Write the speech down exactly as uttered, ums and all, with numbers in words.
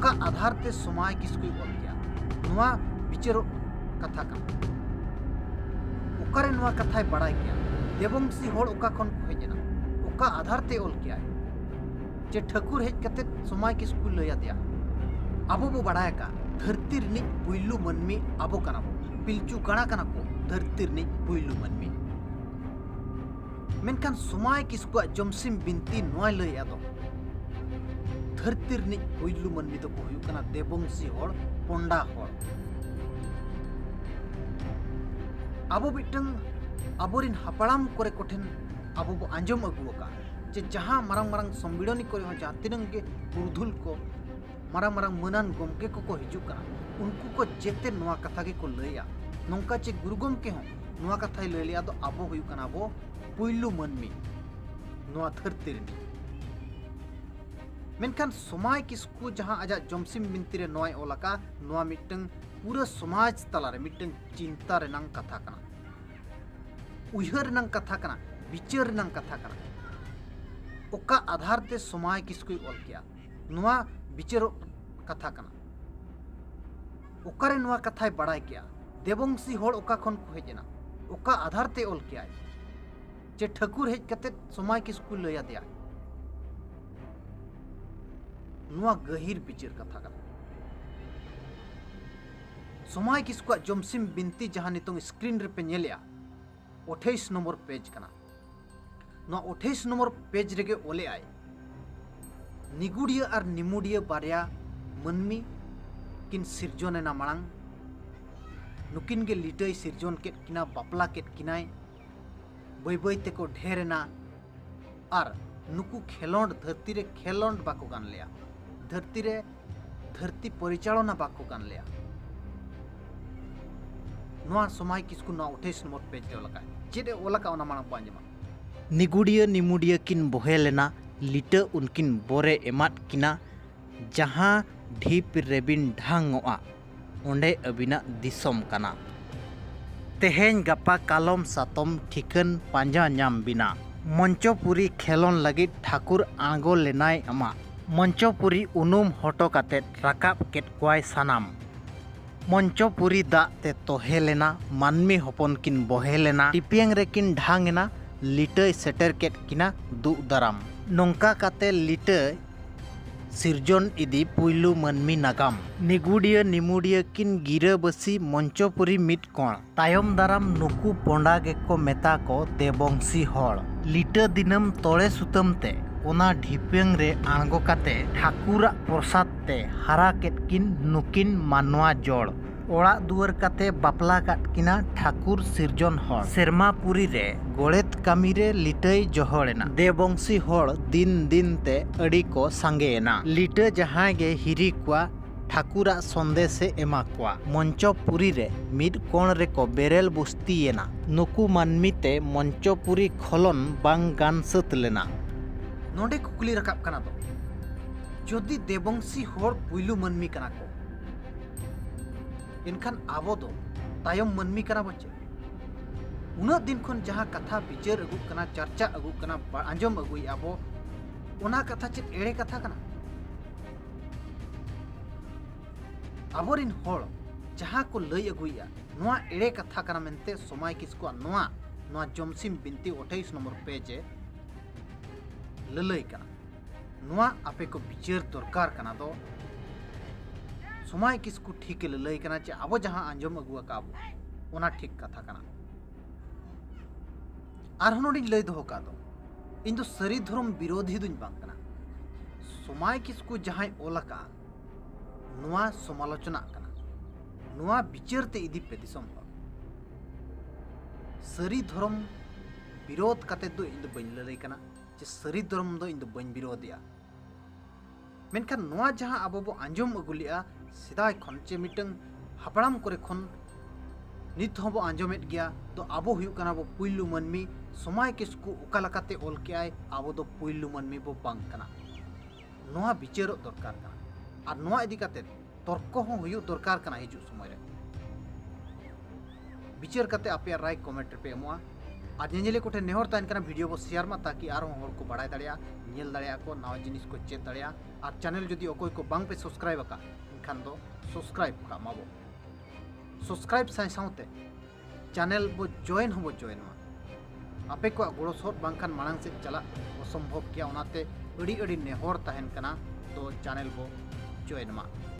ᱚᱠᱟ ᱟᱫᱷᱟᱨ ᱛᱮ ᱥᱚᱢᱟᱭ ᱠᱤᱥᱠᱩᱭ ᱚᱞ ᱠᱮᱜᱼᱟ, ᱱᱚᱣᱟ ᱵᱤᱪᱟᱹᱨᱚᱜ ᱠᱟᱛᱷᱟ ᱠᱟᱱᱟ᱾ ᱚᱠᱟᱨᱮ ᱱᱚᱣᱟ ᱠᱟᱛᱷᱟᱭ ᱵᱟᱲᱟᱭ ᱠᱮᱜᱼᱟ? ᱫᱮᱵᱚᱝᱥᱤ ᱦᱚᱲ ᱚᱠᱟ ᱠᱷᱚᱱ ᱠᱚ ᱦᱮᱡ ᱮᱱᱟ? ᱚᱠᱟ ᱟᱫᱷᱟᱨ ᱛᱮ ᱚᱞ ᱠᱮᱜᱼᱟᱭ? ᱪᱮ ᱴᱷᱟᱹᱠᱩᱨ ᱦᱮᱡ ᱠᱟᱛᱮ ᱥᱚᱢᱟᱭ ᱠᱤᱥᱠᱩᱭ ᱞᱟᱹᱭ ᱟᱫᱮᱭᱟ? ᱟᱵᱚ ᱵᱚ ᱵᱟᱲᱟᱭ ᱟᱠᱟᱫ, ᱫᱷᱟᱹᱨᱛᱤ ᱨᱤᱱᱤᱡ ᱯᱩᱭᱞᱩ ᱢᱟᱹᱱᱢᱤ ᱟᱵᱚ ᱠᱟᱱᱟ ᱵᱚ, ᱯᱤᱞᱪᱩ ᱜᱟᱲᱟ ᱠᱟᱱᱟ ᱠᱚ ᱫᱷᱟᱹᱨᱛᱤ ᱨᱤᱱᱤᱡ ᱯᱩᱭᱞᱩ ᱢᱟᱹᱱᱢᱤ᱾ ᱢᱮᱱᱠᱷᱟᱱ ᱥᱚᱢᱟᱭ ᱠᱤᱥᱠᱩᱣᱟᱜ ᱡᱚᱢᱥᱤᱢ ᱵᱤᱱᱛᱤ ᱱᱚᱣᱟᱭ ᱞᱟᱹᱭᱮᱫᱼᱟ ᱫᱚ, ᱫᱷᱟᱹᱨᱛᱤ ᱨᱤᱱᱤᱡ ᱯᱩᱭᱞᱩ ᱢᱟᱹᱱᱢᱤ ᱫᱚᱠᱚ ᱦᱩᱭᱩᱜ ᱠᱟᱱᱟ ᱫᱮᱵᱚᱝᱥᱤ ᱦᱚᱲ, ᱯᱚᱱᱰᱟ ᱦᱚᱲ᱾ ᱟᱵᱚ ᱢᱤᱫᱴᱟᱝ ᱟᱵᱚᱨᱤᱱ ᱦᱟᱯᱲᱟᱢ ᱠᱚᱨᱮ ᱠᱚᱴᱷᱮᱱ ᱟᱵᱚ ᱵᱚ ᱟᱸᱡᱚᱢ ᱟᱹᱜᱩ ᱟᱠᱟᱫ ᱡᱮ ᱡᱟᱦᱟᱸ ᱢᱟᱨᱟᱝ ᱢᱟᱨᱟᱝ ᱥᱚᱢᱢᱤᱞᱚᱱᱤ ᱠᱚᱨᱮ ᱦᱚᱸ ᱡᱟᱦᱟᱸ ᱛᱤᱱᱟᱹᱜ ᱜᱮ ᱯᱩᱨᱩᱫᱷᱩᱞ ᱠᱚ, ᱢᱟᱨᱟᱝ ᱢᱟᱨᱟᱝ ᱢᱟᱹᱱᱟᱱ ᱜᱚᱢᱠᱮ ᱠᱚᱠᱚ ᱦᱤᱡᱩᱜ ᱠᱟᱱᱟ, ᱩᱱᱠᱩ ᱠᱚ ᱡᱮᱛᱮ ᱱᱚᱣᱟ ᱠᱟᱛᱷᱟ ᱜᱮᱠᱚ ᱞᱟᱹᱭᱟ᱾ ᱱᱚᱝᱠᱟ ᱪᱮ ᱜᱩᱨᱩ ᱜᱚᱢᱠᱮ ᱦᱚᱸ ᱱᱚᱣᱟ ᱠᱟᱛᱷᱟᱭ ᱞᱟᱹᱭ ᱞᱮᱜᱼᱟ ᱫᱚ, ᱟᱵᱚ ᱦᱩᱭᱩᱜ ᱠᱟᱱᱟ ᱵᱚ ᱯᱩᱭᱞᱩ ᱢᱟᱹᱱᱢᱤ ᱱᱚᱣᱟ ᱫᱷᱟᱹᱨᱛᱤ ᱨᱤᱱᱤᱡ᱾ ᱢᱮᱱᱠᱷᱟᱱ ᱥᱚᱢᱟᱭ ᱠᱤᱥᱠᱩ ᱡᱟᱦᱟᱸ ᱟᱡᱟᱜ ᱡᱚᱢᱥᱤᱢ ᱵᱤᱱᱛᱤ ᱨᱮ ᱱᱚᱣᱟᱭ ᱚᱞ ᱟᱠᱟᱫ, ᱱᱚᱣᱟ ᱢᱤᱫᱴᱟᱝ ᱯᱩᱨᱟᱹ ᱥᱚᱢᱟᱡᱽ ᱛᱟᱞᱟᱨᱮ ᱢᱤᱫᱴᱟᱝ ᱪᱤᱱᱛᱟ ᱨᱮᱱᱟᱝ ᱠᱟᱛᱷᱟ ᱠᱟᱱᱟ, ᱩᱭᱦᱟᱹᱨ ᱨᱮᱱᱟᱝ ᱠᱟᱛᱷᱟ ᱠᱟᱱᱟ, ᱵᱤᱪᱟᱹᱨ ᱨᱮᱱᱟᱝ ᱠᱟᱛᱷᱟ ᱠᱟᱱᱟ᱾ ᱚᱠᱟ ᱟᱫᱷᱟᱨ ᱛᱮ ᱥᱚᱢᱟᱭ ᱠᱤᱥᱠᱩᱭ ᱚᱞ ᱠᱮᱜᱼᱟ, ᱱᱚᱣᱟ ᱵᱤᱪᱟᱹᱨᱚᱜ ᱠᱟᱛᱷᱟ ᱠᱟᱱᱟ᱾ ᱚᱠᱟᱨᱮ ᱱᱚᱣᱟ ᱠᱟᱛᱷᱟᱭ ᱵᱟᱲᱟᱭ ᱠᱮᱜᱼᱟ? ᱫᱮᱵᱚᱝᱥᱤ ᱦᱚᱲ ᱚᱠᱟ ᱠᱷᱚᱱ ᱠᱚ ᱦᱮᱡ ᱮᱱᱟ? ᱚᱠᱟ ᱟᱫᱷᱟᱨ ᱛᱮ ᱚᱞ ᱠᱮᱜᱼᱟᱭ? ᱪᱮ ᱴᱷᱟᱹᱠᱩᱨ ᱦᱮᱡ ᱠᱟᱛᱮ ᱥᱚᱢᱟᱭ ᱠᱤᱥᱠᱩ ᱞᱟᱹᱭ ᱟᱫᱮᱭᱟ? ᱱᱚᱣᱟ ᱜᱟᱹᱦᱤᱨ ᱵᱤᱪᱟᱹᱨ ᱠᱟᱛᱷᱟ ᱠᱟᱱᱟ᱾ ᱥᱚᱢᱟᱭ ᱠᱤᱥᱠᱩᱣᱟᱜ ᱡᱚᱢᱥᱤᱢ ᱵᱤᱱᱛᱤ ᱡᱟᱦᱟᱸ ᱱᱤᱛᱚᱝ screen ᱨᱮᱯᱮ ᱧᱮᱞᱮᱜᱼᱟ, ᱟᱴᱷᱟᱭᱤᱥ ᱱᱚᱢᱵᱚᱨ page ᱠᱟᱱᱟ᱾ ᱱᱚᱣᱟ ᱟᱴᱷᱟᱭᱤᱥ ᱱᱚᱢᱵᱚᱨ page ᱨᱮᱜᱮ ᱚᱞᱮᱜᱼᱟᱭ, ᱱᱤᱜᱩᱰᱤᱭᱟᱹ ᱟᱨ ᱱᱤᱢᱩᱰᱤᱭᱟᱹ ᱵᱟᱨᱭᱟ ᱢᱟᱹᱱᱢᱤ ᱠᱤᱱ ᱥᱤᱨᱡᱚᱱ ᱮᱱᱟ ᱢᱟᱲᱟᱝ᱾ ᱱᱩᱠᱤᱱ ᱜᱮ ᱞᱤᱴᱟᱹᱭ ᱥᱤᱨᱡᱚᱱ ᱠᱮᱫ ᱠᱤᱱᱟ, ᱵᱟᱯᱞᱟ ᱠᱮᱫ ᱠᱤᱱᱟᱭ᱾ ᱵᱟᱹᱭ ᱵᱟᱹᱭ ᱛᱮᱠᱚ ᱰᱷᱮᱨ ᱮᱱᱟ ᱟᱨ ᱱᱩᱠᱩ ᱠᱷᱮᱞᱚᱸᱰ, ᱫᱷᱟᱹᱨᱛᱤ ᱨᱮ ᱠᱷᱮᱞᱚᱸᱰ ᱵᱟᱠᱚ ᱜᱟᱱ ᱞᱮᱜᱼᱟ, ᱫᱷᱟᱹᱨᱛᱤ ᱨᱮ, ᱫᱷᱟᱹᱨᱛᱤ ᱯᱚᱨᱤᱪᱟᱞᱚᱱᱟ ᱵᱟᱠᱚ ᱜᱟᱱ ᱞᱮᱜᱼᱟ᱾ ᱱᱚᱣᱟ ᱥᱚᱢᱟᱭ ᱠᱤᱥᱠᱩ ᱱᱚᱣᱟ ᱟᱴᱷᱟᱭᱤᱥ ᱱᱚᱢᱵᱚᱨ page ᱨᱮ ᱚᱞ ᱟᱠᱟᱫ᱾ ᱪᱮᱫ ᱮ ᱚᱞ ᱟᱠᱟᱫ ᱚᱱᱟ ᱢᱟᱲᱟᱝ ᱵᱚ ᱟᱸᱡᱚᱢᱟ᱾ ᱱᱤᱜᱩᱰᱤᱭᱟᱹ ᱱᱤᱢᱩᱰᱤᱭᱟᱹ ᱠᱤᱱ ᱵᱚᱦᱮᱞ ᱮᱱᱟ, ᱞᱤᱴᱟᱹ ᱩᱱᱠᱤᱱ ᱵᱚᱨᱮ ᱮᱢᱟᱫ ᱠᱤᱱᱟ, ᱡᱟᱦᱟᱸ ᱰᱷᱤᱯ ᱨᱮᱵᱤᱱ ᱰᱷᱟᱝᱚᱜᱼᱟ, ᱚᱸᱰᱮ ᱟᱹᱵᱤᱱᱟᱜ ᱫᱤᱥᱚᱢ ᱠᱟᱱᱟ᱾ ᱛᱮᱦᱮᱧ ᱜᱟᱯᱟ ᱠᱟᱞᱚᱢ ᱥᱟᱛᱚᱢ ᱴᱷᱤᱠᱟᱹᱱ ᱯᱟᱸᱡᱟ ᱧᱟᱢ ᱵᱤᱱᱟ᱾ ᱢᱚᱧᱪᱚᱯᱩᱨᱤ ᱠᱷᱮᱞᱚᱱ ᱞᱟᱹᱜᱤᱫ ᱴᱷᱟᱹᱠᱩᱨ ᱟᱬᱜᱚ ᱞᱮᱱᱟᱭ ᱟᱢᱟᱜ᱾ ᱢᱚᱧᱪᱚᱯᱩᱨᱤ ᱩᱱᱩᱢ ᱦᱚᱴᱚ ᱠᱟᱛᱮ ᱨᱟᱠᱟᱵ ᱠᱮᱫ ᱠᱚᱣᱟᱭ ᱥᱟᱱᱟᱢ᱾ ᱢᱚᱧᱪᱚᱯᱩᱨᱤ ᱫᱟᱜ ᱛᱮ ᱛᱚᱦᱮ ᱞᱮᱱᱟ, ᱢᱟᱹᱱᱢᱤ ᱦᱚᱯᱚᱱ ᱠᱤᱱ ᱵᱚᱦᱮ ᱞᱮᱱᱟ, ᱴᱤᱯᱤᱭᱟᱹᱝ ᱨᱮᱠᱤᱱ ᱰᱷᱟᱝ ᱮᱱᱟ, ᱞᱤᱴᱟᱹᱭ ᱥᱮᱴᱮᱨ ᱠᱮᱫ ᱠᱤᱱᱟ ᱫᱩᱜ ᱫᱟᱨᱟᱢ᱾ ᱱᱚᱝᱠᱟ ᱠᱟᱛᱮ ᱞᱤᱴᱟᱹ ᱥᱤᱨᱡᱚᱱ ᱤᱫᱤ ᱯᱩᱭᱞᱩ ᱢᱟᱹᱱᱢᱤ ᱱᱟᱜᱟᱢ᱾ ᱱᱤᱜᱩᱰᱤᱭᱟᱹ ᱱᱤᱢᱩᱰᱤᱭᱟᱹ ᱠᱤᱱ ᱜᱤᱨᱟᱹᱵᱟᱹᱥᱤ ᱢᱚᱧᱪᱚᱯᱩᱨᱤ ᱢᱤᱫ ᱠᱚᱬ᱾ ᱛᱟᱭᱚᱢ ᱫᱟᱨᱟᱢ ᱱᱩᱠᱩ ᱯᱚᱸᱰᱟ ᱜᱮᱠᱚ ᱢᱮᱛᱟ ᱠᱚ ᱫᱮᱵᱚᱝᱥᱤ ᱦᱚᱲ᱾ ᱞᱤᱴᱟᱹ ᱫᱤᱱᱟᱹᱢ ᱛᱚᱲᱮ ᱥᱩᱛᱟᱹᱢ ᱛᱮ ᱚᱱᱟ ᱰᱷᱤᱯᱟᱹᱝ ᱨᱮ ᱟᱬᱜᱚ ᱠᱟᱛᱮ ᱴᱷᱟᱹᱠᱩᱨᱟᱜ ᱯᱨᱚᱥᱟᱫ ᱛᱮ ᱦᱟᱨᱟ ᱠᱮᱫ ᱠᱤᱱ ᱱᱩᱠᱤᱱ ᱢᱟᱱᱣᱟ ᱡᱚᱲ᱾ ᱚᱲᱟᱜ ᱫᱩᱣᱟᱹᱨ ᱠᱟᱛᱮ ᱵᱟᱯᱞᱟ ᱠᱟᱫ ᱠᱤᱱᱟ ᱴᱷᱟᱹᱠᱩᱨ ᱥᱤᱨᱡᱚᱱ ᱦᱚᱲ᱾ ᱥᱮᱨᱢᱟ ᱯᱩᱨᱤ ᱨᱮ ᱜᱚᱲᱮᱛ ᱠᱟᱹᱢᱤ ᱨᱮ ᱞᱤᱴᱟᱹᱭ ᱡᱚᱦᱚᱲ ᱮᱱᱟ᱾ ᱫᱮᱵᱚᱝᱥᱤ ᱦᱚᱲ ᱫᱤᱱ ᱫᱤᱱ ᱛᱮ ᱟᱹᱰᱤ ᱠᱚ ᱥᱟᱸᱜᱮ ᱮᱱᱟ᱾ ᱞᱤᱴᱟᱹ ᱡᱟᱦᱟᱸᱭ ᱜᱮ ᱦᱤᱨᱤ ᱠᱚᱣᱟ, ᱴᱷᱟᱹᱠᱩᱨᱟᱜ ᱥᱚᱱᱫᱮᱥ ᱮ ᱮᱢᱟ ᱠᱚᱣᱟ᱾ ᱢᱚᱧᱪᱚᱯᱩᱨᱤ ᱨᱮ ᱢᱤᱫ ᱠᱚᱬ ᱨᱮᱠᱚ ᱵᱮᱨᱮᱞ ᱵᱩᱥᱛᱤᱭᱮᱱᱟ᱾ ᱱᱩᱠᱩ ᱢᱟᱹᱱᱢᱤ ᱛᱮ ᱢᱚᱧᱪᱚᱯᱩᱨᱤ ᱠᱷᱚᱞᱚᱱ ᱵᱟᱝ ᱜᱟᱱ ᱥᱟᱹᱛ ᱞᱮᱱᱟ᱾ ᱱᱚᱰᱮ ᱠᱩᱠᱞᱤ ᱨᱟᱠᱟᱵ ᱠᱟᱱᱟ ᱫᱚ, ᱡᱩᱫᱤ ᱫᱮᱵᱚᱝᱥᱤ ᱦᱚᱲ ᱯᱩᱭᱞᱩ ᱢᱟᱹᱱᱢᱤ ᱠᱟᱱᱟ ᱠᱚ, ᱮᱱᱠᱷᱟᱱ ᱟᱵᱚ ᱫᱚ ᱛᱟᱭᱚᱢ ᱢᱟᱹᱱᱢᱤ ᱠᱟᱱᱟ ᱵᱚᱱ ᱪᱮ? ᱩᱱᱟᱹᱜ ᱫᱤᱱ ᱠᱷᱚᱱ ᱡᱟᱦᱟᱸ ᱠᱟᱛᱷᱟ ᱵᱤᱪᱟᱹᱨ ᱟᱹᱜᱩᱜ ᱠᱟᱱᱟ, ᱪᱟᱨᱪᱟ ᱟᱹᱜᱩᱜ ᱠᱟᱱᱟ, ᱵᱟ-, ᱟᱸᱡᱚᱢ ᱟᱹᱜᱩᱭᱮᱫᱼᱟ ᱵᱚ, ᱚᱱᱟ ᱠᱟᱛᱷᱟ ᱪᱮᱫ ᱮᱲᱮ ᱠᱟᱛᱷᱟ ᱠᱟᱱᱟ? ᱟᱵᱚᱨᱤᱱ ᱦᱚᱲ ᱡᱟᱦᱟᱸ ᱠᱚ ᱞᱟᱹᱭ ᱟᱹᱜᱩᱭᱮᱫᱼᱟ, ᱱᱚᱣᱟ ᱮᱲᱮ ᱠᱟᱛᱷᱟ ᱠᱟᱱᱟ ᱢᱮᱱᱛᱮ ᱥᱚᱢᱟᱭ ᱠᱤᱥᱠᱩᱣᱟᱜ ᱱᱚᱣᱟ, ᱱᱚᱣᱟ ᱡᱚᱢᱥᱤᱢ ᱵᱤᱱᱛᱤ ᱟᱴᱷᱟᱭᱤᱥ ᱱᱚᱢᱵᱚᱨ ᱯᱮᱡᱽ ᱮ ᱞᱟᱹᱞᱟᱹᱭ ᱠᱟᱱᱟ᱾ ᱱᱚᱣᱟ ᱟᱯᱮ ᱠᱚ ᱵᱤᱪᱟᱹᱨ ᱫᱚᱨᱠᱟᱨ ᱠᱟᱱᱟ ᱫᱚ᱾ ᱥᱚᱢᱟᱭ ᱠᱤᱥᱠᱩ ᱴᱷᱤᱠ ᱮ ᱞᱟᱹᱞᱟᱹᱭ ᱠᱟᱱᱟ ᱡᱮ ᱟᱵᱚ ᱡᱟᱦᱟᱸ ᱟᱸᱡᱚᱢ ᱟᱹᱜᱩ ᱟᱠᱟᱫ ᱵᱚ, ᱚᱱᱟ ᱴᱷᱤᱠ ᱠᱟᱛᱷᱟ ᱠᱟᱱᱟ᱾ ᱟᱨᱦᱚᱸ ᱱᱚᱰᱮᱧ ᱞᱟᱹᱭ ᱫᱚᱦᱚ ᱠᱟᱜ ᱫᱚ, ᱤᱧ ᱫᱚ ᱥᱟᱹᱨᱤ ᱫᱷᱚᱨᱚᱢ ᱵᱤᱨᱳᱫᱷᱤ ᱫᱚᱧ ᱵᱟᱝ ᱠᱟᱱᱟ᱾ ᱥᱚᱢᱟᱭ ᱠᱤᱥᱠᱩ ᱡᱟᱦᱟᱸᱭ ᱚᱞ ᱟᱠᱟᱫᱼᱟ, ᱱᱚᱣᱟ ᱥᱚᱢᱟᱞᱳᱪᱚᱱᱟᱜ ᱠᱟᱱᱟ᱾ ᱱᱚᱣᱟ ᱵᱤᱪᱟᱹᱨ ᱛᱮ ᱤᱫᱤ ᱯᱮ ᱫᱤᱥᱚᱢ ᱦᱚᱲ᱾ ᱥᱟᱹᱨᱤ ᱫᱷᱚᱨᱚᱢ ᱵᱤᱨᱳᱫᱷ ᱠᱟᱛᱮ ᱫᱚ ᱤᱧ ᱫᱚ ᱵᱟᱹᱧ ᱞᱟᱹᱞᱟᱹᱭ ᱠᱟᱱᱟ ᱡᱮ ᱥᱟᱹᱨᱤ ᱫᱷᱚᱨᱚᱢ ᱫᱚ ᱤᱧ ᱫᱚ ᱵᱟᱹᱧ ᱵᱤᱨᱳᱫᱷᱮᱜᱼᱟ᱾ ᱢᱮᱱᱠᱷᱟᱱ ᱱᱚᱣᱟ ᱡᱟᱦᱟᱸ ᱟᱵᱚ ᱵᱚ ᱟᱸᱡᱚᱢ ᱟᱹᱜᱩ ᱞᱮᱜᱼᱟ ᱥᱮᱫᱟᱭ ᱠᱷᱚᱱ, ᱪᱮ ᱢᱤᱫᱴᱟᱝ ᱦᱟᱯᱲᱟᱢ ᱠᱚᱨᱮ ᱠᱷᱚᱱ ᱱᱤᱛ ᱦᱚᱸᱵᱚ ᱟᱸᱡᱚᱢᱮᱫ ᱜᱮᱭᱟ, ᱫᱚ ᱟᱵᱚ ᱦᱩᱭᱩᱜ ᱠᱟᱱᱟ ᱵᱚ ᱯᱩᱭᱞᱩ ᱢᱟᱹᱱᱢᱤ᱾ ᱥᱚᱢᱟᱭ ᱠᱤᱥᱠᱩ ᱚᱠᱟ ᱞᱮᱠᱟᱛᱮ ᱚᱞ ᱠᱮᱜᱼᱟᱭ, ᱟᱵᱚ ᱫᱚ ᱯᱩᱭᱞᱩ ᱢᱟᱹᱱᱢᱤ ᱵᱚ ᱵᱟᱝ ᱠᱟᱱᱟ᱾ ᱱᱚᱣᱟ ᱵᱤᱪᱟᱹᱨᱚᱜ ᱫᱚᱨᱠᱟᱨ ᱠᱟᱱᱟ᱾ ᱟᱨ ᱱᱚᱣᱟ ᱤᱫᱤ ᱠᱟᱛᱮ ᱛᱚᱨᱠᱚ ᱦᱚᱸ ᱦᱩᱭᱩᱜ ᱫᱚᱨᱠᱟᱨ ᱠᱟᱱᱟ ᱦᱤᱡᱩᱜ ᱥᱚᱢᱚᱭ ᱨᱮ᱾ ᱵᱤᱪᱟᱹᱨ ᱠᱟᱛᱮ ᱟᱯᱮᱭᱟᱜ ᱨᱟᱭ comment ᱨᱮᱯᱮ ᱮᱢᱚᱜᱼᱟ᱾ ᱟᱨ ᱧᱮᱧᱮᱞᱤᱭᱟᱹ ᱠᱚᱴᱷᱮᱱ ᱱᱮᱦᱚᱨ ᱛᱟᱦᱮᱱ ᱠᱟᱱᱟ, video ᱵᱚ share ᱢᱟ, ᱛᱟᱠᱤ ᱟᱨᱦᱚᱸ ᱦᱚᱲ ᱠᱚ ᱵᱟᱲᱟᱭ ᱫᱟᱲᱮᱭᱟᱜᱼᱟ, ᱧᱮᱞ ᱫᱟᱲᱮᱭᱟᱜᱼᱟ ᱠᱚ, ᱱᱟᱣᱟ ᱡᱤᱱᱤᱥ ᱠᱚ ᱪᱮᱫ ᱫᱟᱲᱮᱭᱟᱜᱼᱟ᱾ ᱟᱨ channel ᱡᱩᱫᱤ ᱚᱠᱚᱭ ᱠᱚ ᱵᱟᱝ ᱯᱮ subscribe ᱟᱠᱟᱫ, ᱮᱱᱠᱷᱟᱱ ᱫᱚ subscribe ᱠᱟᱜ ᱢᱟᱵᱚ᱾ Subscribe ᱥᱟᱶ ᱥᱟᱶᱛᱮ channel ᱵᱚ join ᱦᱚᱸᱵᱚ join ᱢᱟ᱾ ᱟᱯᱮ ᱠᱚᱣᱟᱜ ᱜᱚᱲᱚ ᱥᱚᱦᱚᱫ ᱵᱟᱝᱠᱷᱟᱱ ᱢᱟᱲᱟᱝ ᱥᱮᱫ ᱪᱟᱞᱟᱜ ᱚᱥᱚᱢᱵᱷᱚᱵ ᱜᱮᱭᱟ, ᱚᱱᱟᱛᱮ ᱟᱹᱰᱤ ᱟᱹᱰᱤ ᱱᱮᱦᱚᱨ ᱛᱟᱦᱮᱱ ᱠᱟᱱᱟ, ᱛᱚ channel ᱵᱚ join ᱢᱟ᱾